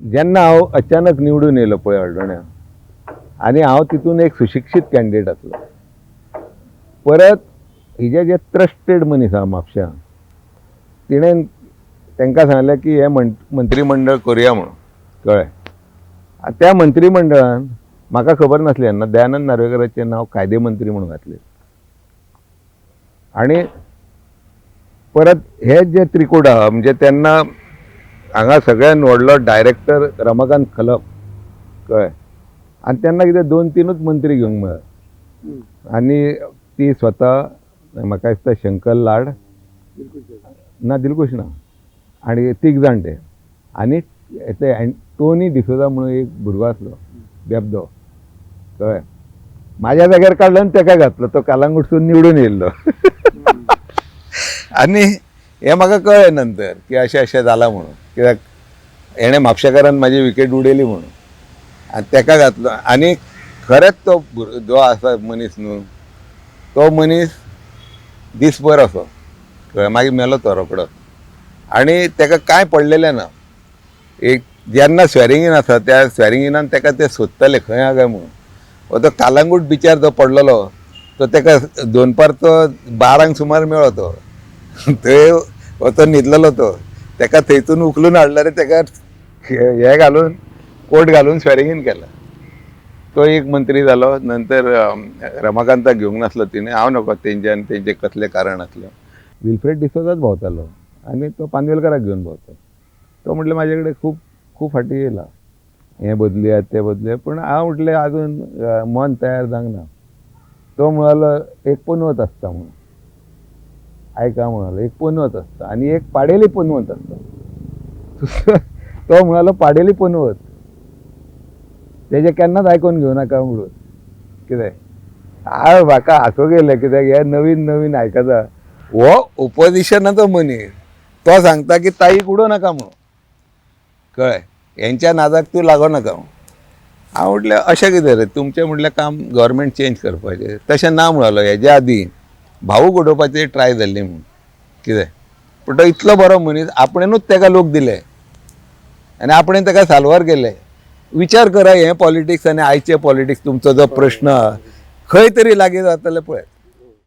जेन्ना हांव अचानक निवडून येयलो पळय हळदोण्या आनी हांव तितून एक सुशिक्षीत कॅन्डिडेट आसलो. परत हिजे जे ट्रस्टेड मनीस आहा म्हापश्यां, तिणें तांकां सांगलें की हें मंत्रीमंडळ करुया म्हणून, कळ्ळें. त्या मंत्रीमंडळान म्हाका खबर नासली तेन्ना दयानंद नार्वेकराचें नांव कायदे मंत्री म्हणून घातलें. आनी परत हे जे त्रिकूट आहा, म्हणजे तेन्ना हांगा सगळ्यान व्हडलो डायरेक्टर रमाकांत खलप, कळ्ळें. आनी तेन्ना कितें 2-3च मंत्री घेवंक मेळ्ळे. आनी ती स्वता म्हाका दिसता शंकर लाड ना, दिलकुश ना, आनी तीग जाण ते, आनी ते टोनी डिसोजा म्हणून एक भुरगो आसलो बेबदो, कळ्ळें. म्हाज्या जाग्यार काडलो आनी तेका घातलो, तो कालांगुटसून निवडून येयल्लो. आनी हें म्हाका कळ्ळें नंतर की अशें अशें जालां म्हणून, कित्याक हेणें म्हापशेकारान म्हाजी विकेट उडयली म्हणून, आनी तेका घातलो. आनी खरेंच तो भुरगो जो आसा मनीस न्हू, तो मनीस दीसभर असो, कळ्ळें, मागीर मेलो तो रोकडोच. आनी तेका कांय पडलेलें ना. एक जेन्ना स्वेरिंग इन आसा त्या स्वेरिंग इनान तेका ते सोदताले खंय आहा काय म्हणून. हो तो कालांगूट बिचार जो पडलेलो तो तेका दोनपारचो 12 सुमार मेळ्ळो तो, थंय हो तो न्हिदलेलो तो, तेका थंयसून उखलून हाडलो रे, तेका हे घालून कोट घालून स्वेरिंग इन केला. तो एक मंत्री जालो. नंतर रमाकांताक घेवंक नासलो तिणें, हांव नको तेंच्यान तेंचें कसलें कारण आसलें. विल्फ्रेड डिसोजाच भोंवतालो आनी तो पानवेलकाराक घेवन भोंवतालो. तो म्हटलें म्हाजे कडेन खूब खूब फाटीं येयला, हें बदलुया तें बदलुया, पूण हांव म्हटलें आजून मन तयार जावंक ना. तो म्हणालो एक पनवत आसता म्हणून, आयका म्हणालो एक पनवत आसता आनी एक पाडेली पनवत आसता. तो म्हणालो पाडेली पनवत तेजें केन्नाच आयकून घेवं नाका म्हणून. कितें हांव म्हाका हांसूंक येयलें, कित्याक हें नवीन नवीन आयकता. हो ओपोजिशनाचो मनीस, तो सांगता की ताईक उडोवं नाका म्हणून, कळ्ळें, हेंच्या नादाक तूं लागो नाका म्हणून. हांव म्हटलें अशें कितें रे तुमचें, म्हटलें काम गव्हर्मेंट चेंज करपाचें. तशें ना म्हणालो. हेज्या आदीं भाऊ उडोवपाची ट्राय जाल्ली म्हणून कितें, पूण तो इतलो बरो मनीस, आपणेनूच तेका लोक दिले आनी आपणें तेका साल्वार केले. विचार करा, हें पॉलिटिक्स आनी आयचें पॉलिटिक्स, तुमचो जो प्रश्न आहा खंय तरी लागीं जातलें पळय.